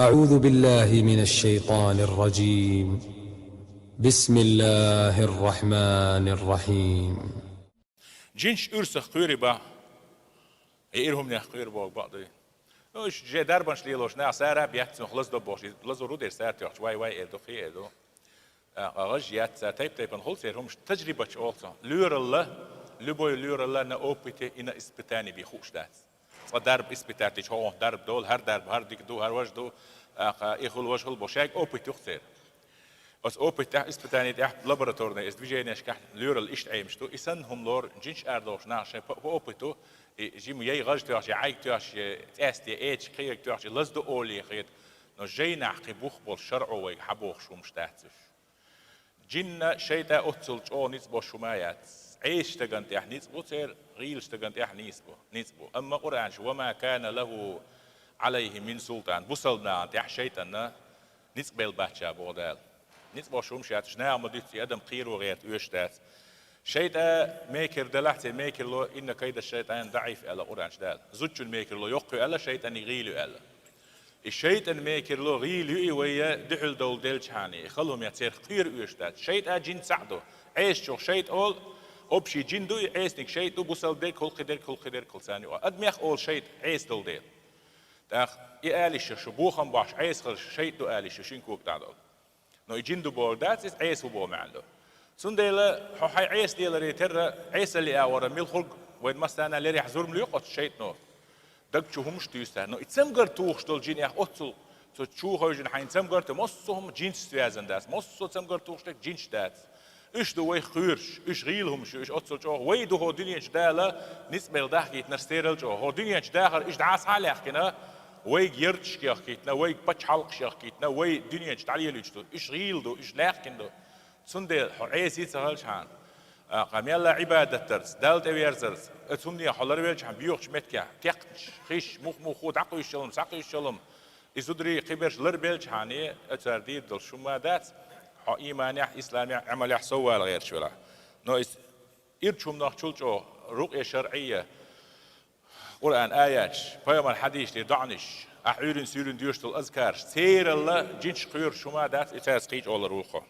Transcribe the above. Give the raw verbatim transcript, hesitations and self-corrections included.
أعوذ بالله من الشيطان الرجيم. بسم الله الرحمن الرحيم. Жинаш уьрсах кхоьрий ба? Э, ира хӀуманех кхоьрий боху бакъ дуй? Ну, уьш же дарбанаш лелош нах сара беттах лазадо бохуш, лазар ву дерг сара тоьхча, вай-вай эр ду, кхин эр ду. А, гӀаж яц цара, тайп-тайпана хуьлу церан хӀумаш, тажрибаташ олу цо. Лоьралла, любой лоьралла на опыте и на испытании бен хууш дац. Цкъа дарба испытать дича, хӀокхунах дарба долу, хӀара дарба, хӀара дика ду, хӀара важа ду, а, кха, и хуьлу, важа хуьлу боху, шайга опыт ю-кх церан. Оцу опыт тӀехь, испытание тӀехь, лабораторный, иза движениешкахь лоьралла иштта Ӏемаш ду. И санна хӀума лору, жинаш арадохуш нах шайн по, по опыту, и жима яй гӀаж тоьхча, я Ӏайг тоьхча, я цӀаьсте эча кхериг тоьхча, лазадо олий хета, но жайнахь кхин бух болуш шарӀо вайга хьабохуш хӀумаш дац уьш. Жинна, шайтӀа оццул чӀогӀа ницкъ болуш хӀума яц. Ӏеса стагана тӀехь ницкъ бу церан, гӀийла стагана тӀехь нийса бу, ницкъ бу. Амма Къуръан чу: «Ва ма кана лаху Ӏалайхи мин султан», бусалба нахана тӀехь шайтӀанна ницкъ белла бац ша боху Дала. Ницкъ болуш хӀумаш яц, уьш наха ма дуьту, и адам кхеро гӀерта оьшуш дац. ШайтӀа мекар делахь, церан мекарло: «Инна кайда шайтӀани даӀиф», аьлла Къуръан чу Дала. Зудчун мекарло йоккха ю аьлла, шайтӀанан гӀийла ю аьлла. И шайтӀан мекарло гӀийла ю и вай дуьхьал довла делчахьана, и хала хӀума яц, церах кхера оьшуш дац. ШайтӀа, жин цхьаъ ду. Ӏесачух шайтӀа олу, общий жин ду и, Ӏесаниг шайтӀа ду, бусалба дерг хуьлу, кхидерг хуьлу, кхидерг хуьлу царна юкъахь. Адамех олу шайтӀа Ӏеса долу дела. ТӀаккха и ала йиш ю, шу бохам бахьаш Ӏеса хилча, шайтӀа ду ала йиш ю, шина кога тӀехь долу. Но и жин ду бохург дац, иза Ӏеса ву боху маьӀна ду. Цундела хьо хьайн Ӏеса леларе терра, Ӏесалле агӀора мила хуьлу, вайна массарна лерехь зурма лоькху оцу шайтӀано. Даг чу хӀумаш туьйсу цара. Но и цамгар тухуш долу жинех оццул, цо чу хевшина хьайна цамгар ту, массо а хӀума жинца связан дац, массо а цамгар тухуш дерг жинца дац. Уьш ду вайх кхоьруш, уьш гӀийла хӀумаш ю, уьш оццул чӀогӀа. Вай ду хӀокху дуьнен чу Дала ницкъ белла дахкийтинарш церал чӀогӀа. ХӀокху дуьнен чу дахар уьш дӀасахьа а лаьхкина, вайга ярташ кехкийтина, вайга пачхьалкхаш яхкийтина, вай дуьнен чу дӀалелуьйтуш ду. Уьш гӀийла ду, уьш лаьхкина ду. Цундела хьо Ӏеса йицахьалчхьана, а, кха, мелла Ӏибадат дарца, Далла тӀевер дарца, оцу хӀуманех хьо ларвелчхьана, боьхачу меттигехь, текхнаш, хиш, мух-мухо дӀакхуьйсуш йолу, схьакхуьйсуш йолу, и зударий кхиберш ларбелчхьана, оцара дийр долуш хӀума дац, хьо ийманехь, исламехь, Ӏамалехь соввала гӀерташ велахь. Но иза ирчу хӀуманах чул чӀогӀа, рукъя шарӀийя, Къуръан аяташ, пайхамар хьадисаш тӀе доӀанаш, ахь Ӏуьйрин-суьйрин доьшуш долу азкараш, цералла жинаш кхоьруш хӀума дац, и цаьрца кхин чӀогӀа лар ву хьо.